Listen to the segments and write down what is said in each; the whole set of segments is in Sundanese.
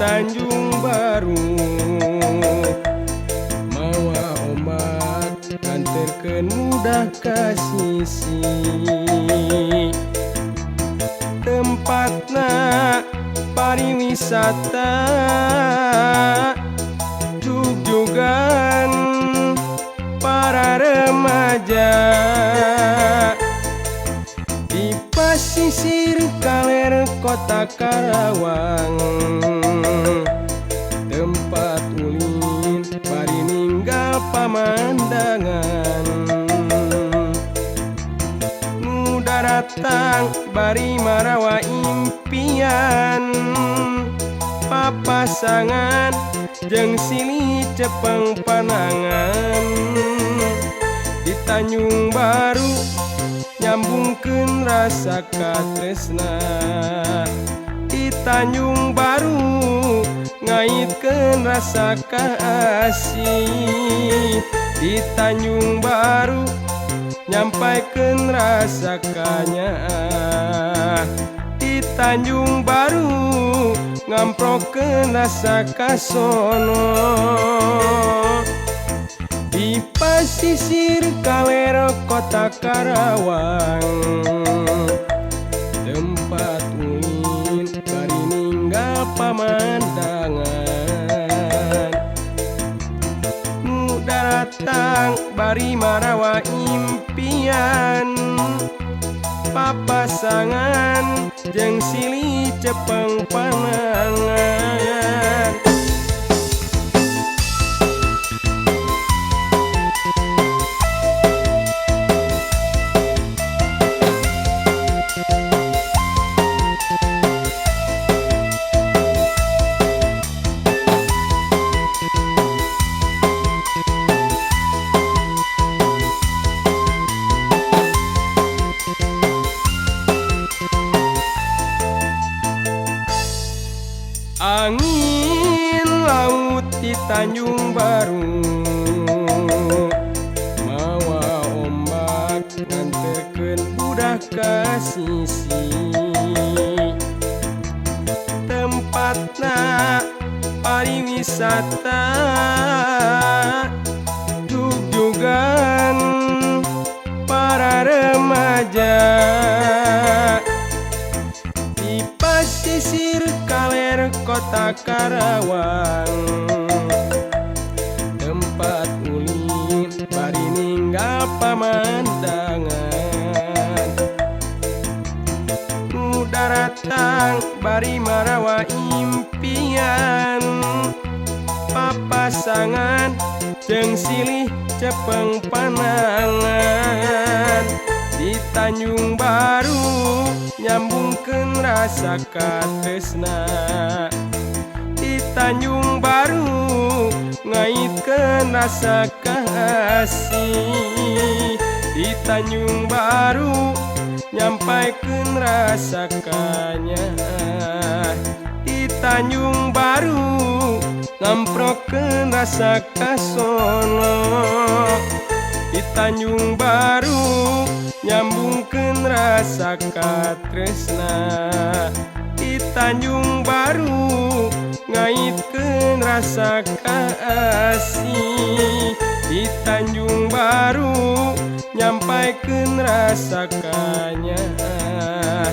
Tanjung Baru mawa ombak nganterkeun mudah ka sisi tempatna pariwisata jugjugan para remaja di pasisir kaler kota Karawang tempat ulin bari ninggal pamandangan nu daratang bari marawa impian papasangan jeung silih cepeng panangan di Tanjung Baru nyambungkeun rasa katresna di Tanjung Baru ngaitkeun rasa kasih di Tanjung Baru nyampaikeun rasa kanyaah di Tanjung Baru ngamprokeun rasa kasono di pasisir kaler kota Karawang tempat ulin bari ninggal pamandangan nu daratang bari marawa impian papasangan jeung silih cepeng panangan. Angin laut di Tanjung Baru mawa ombak nganterkeun budak ka sisi tempatna pariwisata jugjugan para remaja di pasisir kaler kota Karawang tempat ulin bari ninggal pamandangan nu daratang bari marawa impian papasangan jeung silih cepeng panangan di Tanjung Baru nyambungkeun rasa katresna di Tanjung Baru ngaitkeun rasa kasih di Tanjung Baru nyampaikeun rasa kanyaah di Tanjung Baru ngamprokeun rasa kasono di Tanjung Baru nyambungkeun rasa katresna di Tanjung Baru ngaitkeun rasa kasih di Tanjung Baru nyampaikeun rasa kanyaah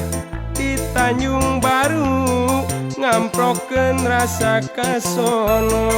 di Tanjung Baru ngamprokeun rasa kasono.